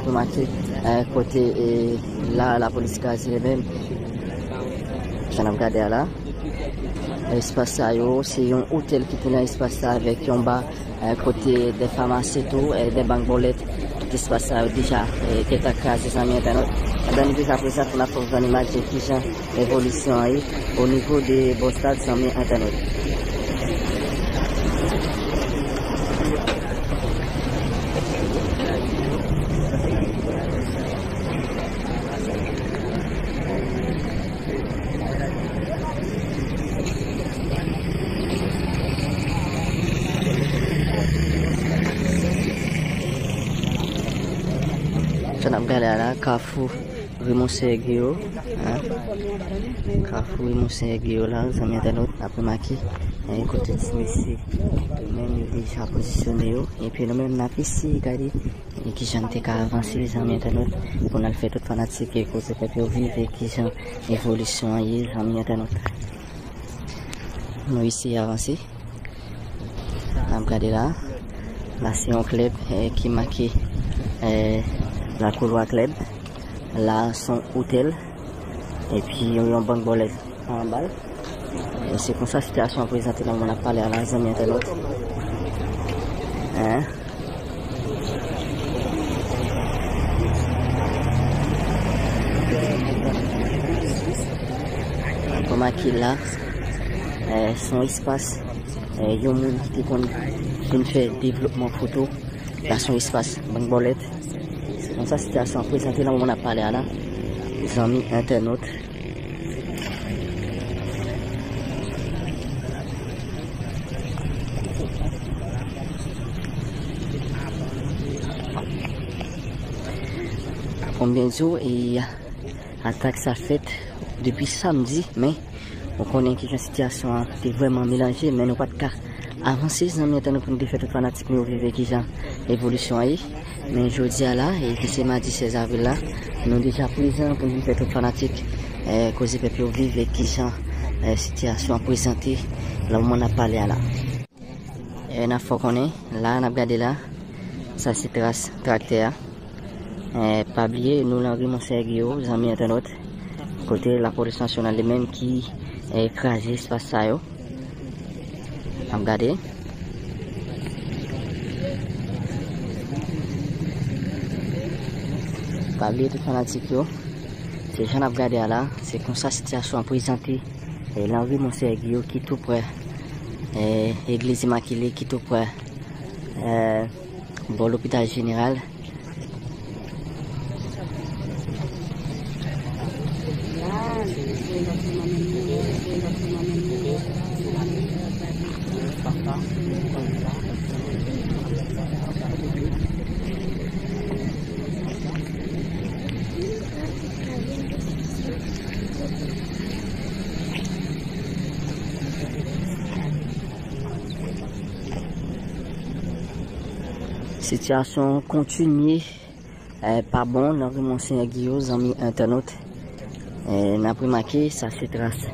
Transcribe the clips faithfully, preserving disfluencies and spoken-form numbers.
Remake, eh, kote, eh, la, lapolis kraze li menm. Jan n ap gade a la. Espas sa yo, se yon otèl ki te nan espas sa avèk yon ba, eh, kote de famasi tou, eh, de bank bòlèt. Tout espas sa yo deja, eh, gentan kraze, zanmi entènot. Ebyen, nou deja prezan pou n ap fè w zòn imaj de kijan evolisyon an ye o nivo de Bòstad, zanmi entènot. Sa n ap gade a la, Kafou Raymond Sergio, hein? Kafou Raymond Sergio la, zanmi entènot, n ap remake, eh, kote ti mesye yo menm yo deja pozisyone yo. Epi nou menm n ap eseye gade, eh, kijan n te ka avanse, zanmi entènot, pou n al fè tout fanatik, eh, Koze Pèp yo viv, eh, kijan evolisyon an ye, zanmi entènot. Nou eseye avanse. N ap gade la. La se yon klèb, eh, ki make, eh, lakoulwa klèb. La se yon otèl. Epi yon, yon bank bòlèt anba l. E se konsa sitiyasyon an prezante nan moman n ap pale a la, zanmi entènot. Hein? Remake la, eh, se yon espas, eh, yon moun ki te konn vin fè devlopman foto. La se yon espas bank bòlèt. Se konsa sitiyasyon an prezante nan moman n ap pale a la, zanmi entènot. Pou m byen di w, e, atak sa fèt depi samdi, men ou konnen kijan sitiyasyon an te vrèman melanje, men nou pa t ka avanse, zanmi entènot, pou nou te fè tout fanatik nou yo viv kijan evolisyon an ye. Men jodi a la, e ki se madi sèz avril la, nou deja prezan pou nou fè tout fanatik, eh, Koze Pèp yo viv, e kijan, eh, sitiyasyon an prezante nan moman n ap pale a la. E n ap fè w konnen, la n ap gade la, sa se tras traktè a. Eh, pa bliye, nou nan ri Monseyè Giyo, zanmi entènot, kote lapolis nasyonal li menm ki, eh, kraze espas sa yo. N ap gade. Pa bliye tout fanatik yo. Se jan n ap gade a la, se konsa sitiyasyon an prezante, eh, nan ri Monseyè Giyo ki tou prè, eh, Legliz Imakile ki tou prè, eh, bò lopital jeneral. Sitiyasyon kontinye, eh, pa bon nan ri Monseyè Giyo, zanmi entènot. Eh, n ap remake, sa se tras,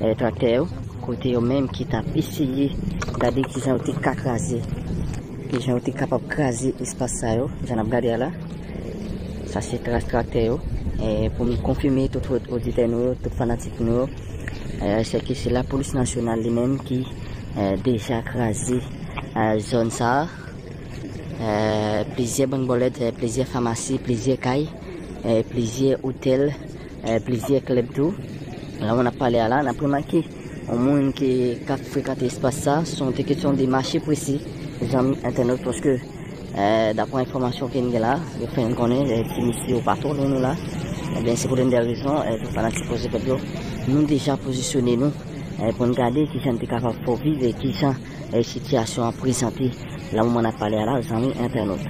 eh, traktè yo, kote yo menm ki t ap eseye gade kijan yo te ka kraze, kijan yo te kapab kraze espas sa yo, jan n ap gade a la. Sa se tras traktè yo. Eh, pou m konfime tout od-, oditè nou yo, tout fanatik nou yo, eh, se ke se lapolis nasyonal li menm ki, eh, deja kraze, eh, zòn sa a. Eh, plizyè bank bòlèt, eh, plizyè famasi, plizyè kay, eh, plizyè otèl, eh, plizyè klèb tou. La, n ap pale a la, n ap remake, yon moun ki, k ap frekante espas sa, se yon te kesyon de mache presi, zanmi entènot, paske, eh, daprè enfòmasyon ke n gen la, yo fè n konnen, eh, ti mesye yo pa twò lwen nou la. Ebyen, se pou youn dè rezon, eh, tout fanatik Koze Pèp yo, nou deja pozisyone nou, eh, pou n gade kijan n te kapab fè w viv e kijan, eh, sitiyasyon an prezante la moman n ap pale a la, zanmi entènot.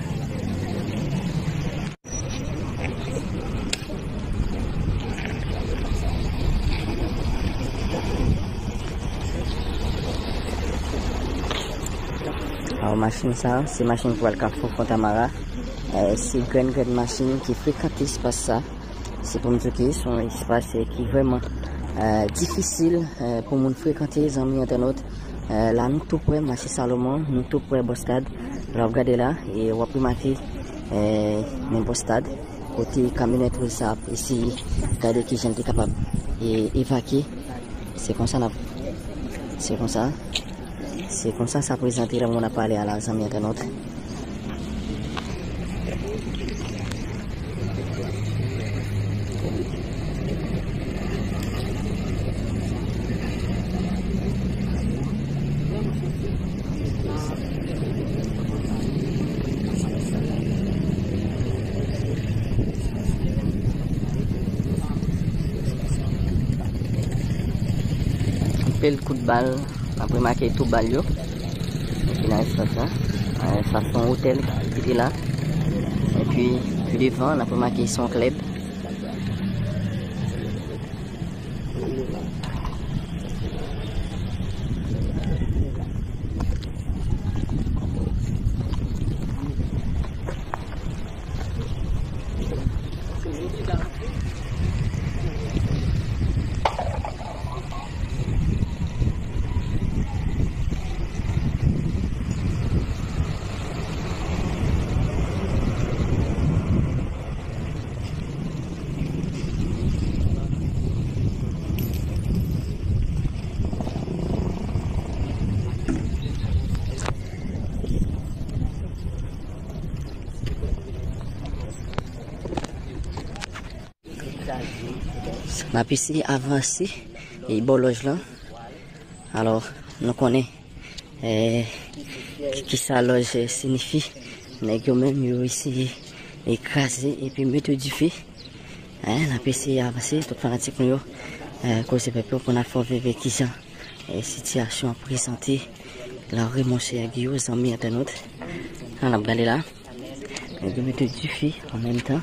Alò, machin sa, se machin pou al Kafou Fontamara. Eh, se grenn, grenn machin ki frekante espas sa. Se pou m di w ke se yon espas, eh, ki vrèman, eh, difisil, eh, pou moun frekante, zanmi entènot. Eh, la, nou tou prè mache Salomon, nou tou prè Bòstad. Lè w ap gade la, e w ap remake, Eh, menm bò stad, kote kamyonèt Wizz sa ap eseye gade kijan l te kapab, eh, evakye. Se konsa n ap, se konsa, se konsa sa prezante lè moun ap pale a la, zanmi entènot. Anpil kout bal, n ap remake tou bal yo. Epi nan espas la, eh, sa se yon otèl ki te la. Epi pi devan, n ap remake se yon klèb. N ap eseye avanse e bò lòj lan. Alò, nou konnen, eh, ki, kisa lòj, eh, siyifi. Nèg yo menm, yo eseye, eh, kraze epi mete dife. Eh, n ap eseye avanse, tout fanatik nou yo, eh, Koze Pèp yo, pou n ap fè w viv kijan, eh, sitiyasyon an prezante la ri Monchè Giyo, zanmi entènot. An ap gade la. Nèg yo mete dife an menm tan.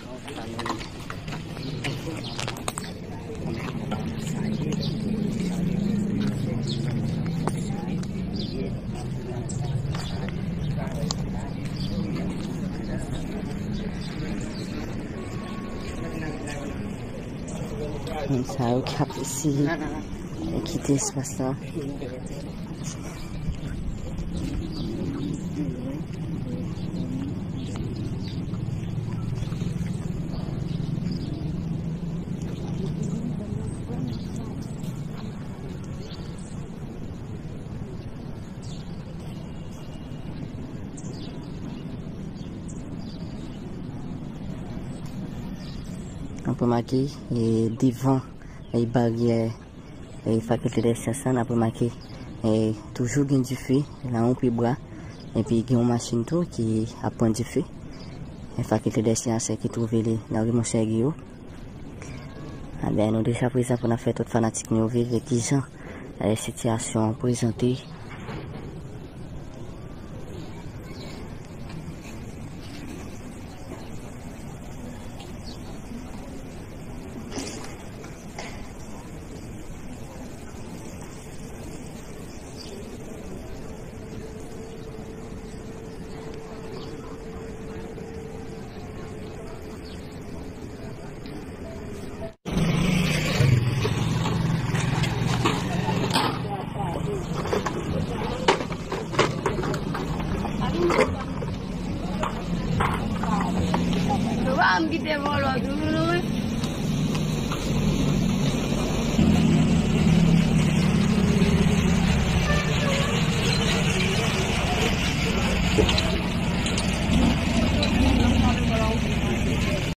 Moun sa yo k ap eseye kite espas la. N ap remake, e, devan, e, baryè, e, Fakilte dè Syans la, n ap remake, e, toujou gen dife nan yon pye bwa, epi gen yon machin tou ki ap pran dife. E, Fakilte dè Syans ki twouve li nan ri Monchè Giyo. Ebyen, nou deja prezan pou n ap fè tout fanatik nou yo viv e kijan, eh, sitiyasyon an prezante. Nou pa janm kite vòlò tou, nou, wi.